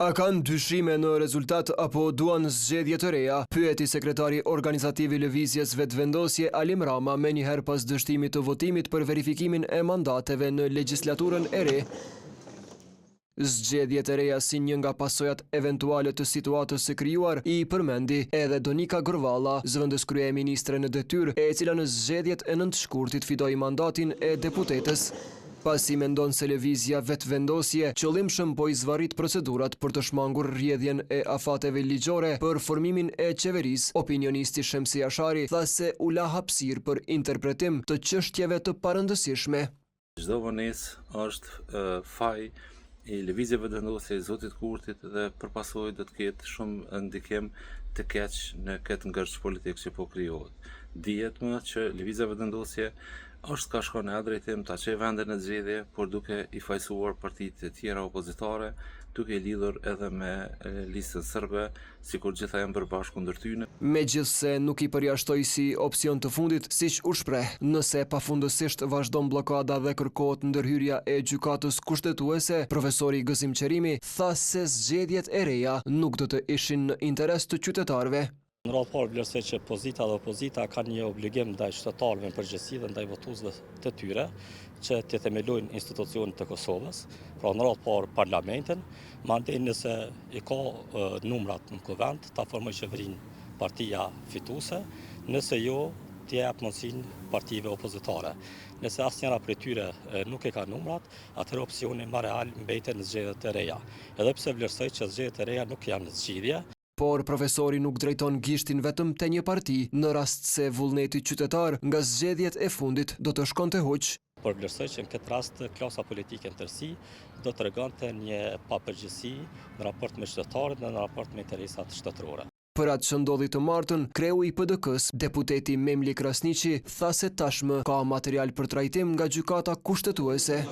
A kanë dyshime në rezultat apo duan zgjedhje të reja? Pyeti sekretari organizativ i Lëvizjes Vetëvendosje, Alim Rama, menjëherë pas dështimit të votimit për verifikimin e mandateve në legjislaturën e re. Zgjedhjet e reja si një nga pasojat eventuale të situatës së krijuar i përmendi edhe Donika Gërvalla, zëvendëskryeministre në detyrë, e cila në zgjedhjet e 9 shkurtit fitoi mandatin e deputetes. Pasi mendon se Lëvizja Vetëvendosje qëllimshëm po i zvarrit procedurat për të shmangur rrjedhjen e afateve ligjore për formimin e qeverisë, opinionisti Shemsi Jashari tha se u la hapësirë për interpretim të çështjeve të parëndësishme. Çdo vonesë është faj i Lëvizjes Vetëvendosje, i zotit Kurtit dhe për pasojë do të ketë shumë ndikim të keq në këtë ngërç politik që po krijohet. Dihet më që Lëvizja Vetëvendosje është ka shkon në atë drejtim ta çojë vendin në zgjedhje, por duke i fajësuar partitë e tjera opozitare, duke i lidhur edhe me listën serbe, sikur gjitha janë bërë bashkë kundër tyne. Megjithëse nuk i përjashtoi si opsion të fundit, siç u shpreh, nëse pafundësisht vazhdon bllokada dhe kërkohet ndërhyrja e Gjykatës Kushtetuese, profesori Gëzim Qerimi tha se zgjedhjet e reja nuk do të ishin në interes të qytetarëve. Në radhë parë vlerësoj që pozita dhe opozita kanë një obligim ndaj qytetarëve në përgjithësi dhe ndaj votuesve të tyre që të themelojnë institucionet e Kosovës, pra në radhë parë parlamentin, mandej nëse i ka numrat në kuvend, ta formojë qeverinë partia fituese, nëse jo, t'i jap mundësinë partive opozitare. Nëse asnjëra prej tyre nuk e ka numrat, atëherë opsioni më real mbeten zgjedhjet e reja. Edhe pse vlerësoj që zgjedhjet e reja nuk janë zgjidhje. Por profesori nuk drejton gishtin vetëm te një parti, në rast se vullneti qytetar nga zgjedhjet e fundit do të shkonte huq. Por vlerësoj që në këtë rast klasa politike në tërësi do të tregonte një papërgjegjësi në raport me qytetarët dhe në raport me interesat shtetërore. Për atë që ndodhi të martën, kreu i PDK-së, deputeti Memli Krasniqi, tha se tashmë ka material për trajtim nga Gjykata Kushtetuese.